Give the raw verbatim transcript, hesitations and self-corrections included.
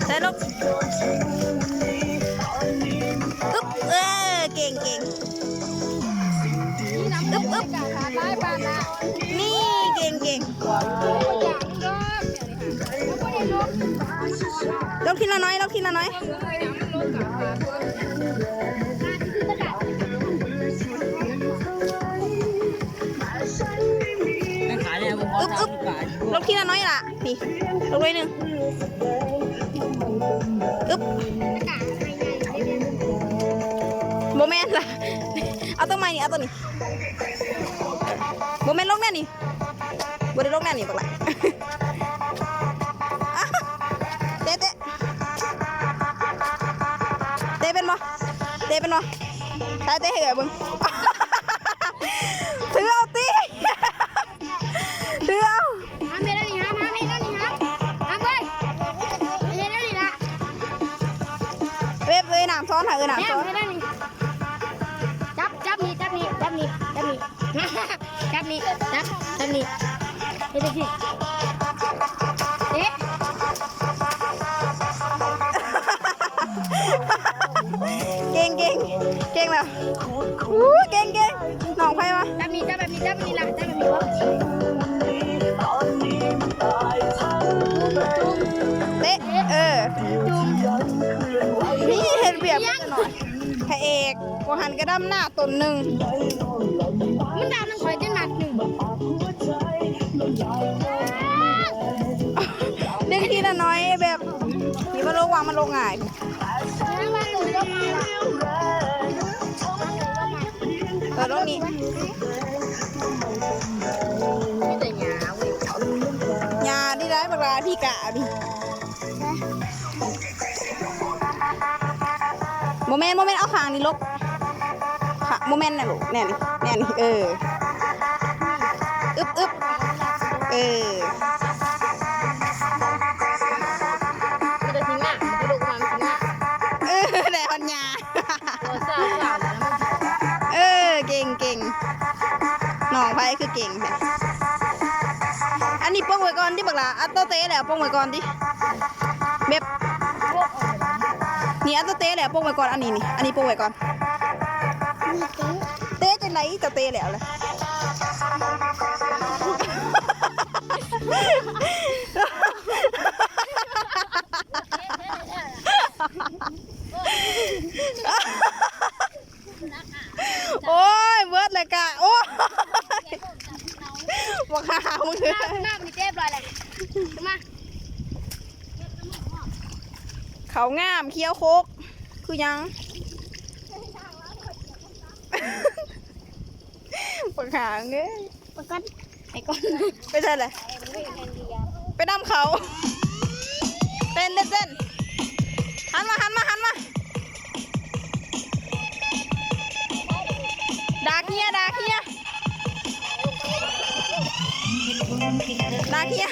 ใส่ลูก อึ๊บ เออ เก่งเก่ง อึ๊บอึ๊บ นี่ เก่งเก่ง ลงทีละน้อย ลงทีละน้อย อึ๊บอึ๊บ ลงทีละน้อยล่ะ นี่ ลงเลยหนึ่ง อึ๊บ โมเมนต์ล่ะ เอาตัวใหม่นี่ เอาตัวนี้ โมเมนต์ลงแน่นี่ บ่ได้ลงแน่นี่ บักหล่ะ เตะ เตะ เตะเป็นบ่ เตะเป็นบ่ ใครเตะให้เอ๋ยเบิ่ง ถือเอาติ ถือเอา ห้ามเฮ็ดอันนี้ ห้าม ห้ามเฮ็ดอันนี้ ห้าม ห้ามเว้ย เฮ็ดอันนี้ล่ะ เว็บเอ้ย น้ำซ้อนหาเอ้ย น้ำซ้อน ห้ามเฮ็ดอันนี้ จับ จับนี่ จับนี่ จับนี่ จับนี่ จับนี่ จับ จับนี่ เฮ็ดจังซี่ เอ๊ะ เก่งเก่ง เก่งแล้ว อู้ เก่งเก่ง น้องไผวะ จับนี่ จับแบบนี้ จับแบบนี้ล่ะ จับแบบนี้วะ เตะ เออ นี่เห็นเปรียบกันหน่อย พระเอก บ่หันกะดำหน้าตนหนึ่ง มันดำมันข่อยจนหนักหนึ่ง ดึงทีละน้อยแบบ นี่มันลงวางมันลงง่าย เออ ลงนี่ มีแต่หญ้าเว้ย หญ้านี่ได้บักหลาพี่กะนี่ โมเมนต์ โมเมนต์ เอาข้างนี่ลก ค่ะ โมเมนต์นะลูก แน่นี่ แน่นี่ เออ อึ๊บ อึ๊บ เออ มันจะทิ้งหน้า มันจะลงมา มันทิ้งหน้า เออ ได้ฮอดหญ้า ตัวสาวสาวนะมัน เออ เก่งเก่ง น้องไผคือเก่งแท้ อันนี้ปงไว้ก่อนติบักหล่า เอาตัวเตะแล้วปงไว้ก่อนติ แบบ นี่เอาตัวเตะแล้วปงไว้ก่อน อันนี้นี่ อันนี้ปงไว้ก่อน เตะจังได๋ เจ้าเตะแล้วล่ะ โอ้ย เบิดแล้วกะ โอ้ย บ่หามึง น้ำ น้ำนี่เจ็บร้อยเลย มา เขางาม เคี้ยวโคก คือหยัง บ่หาเอ้ย ไปก่อน ไปก่อน ไปใส่เลย ไปนำเขา เต้น เต้น เต้น หันมา หันมา หันมา ดากเฮีย ดากเฮีย ดากเฮีย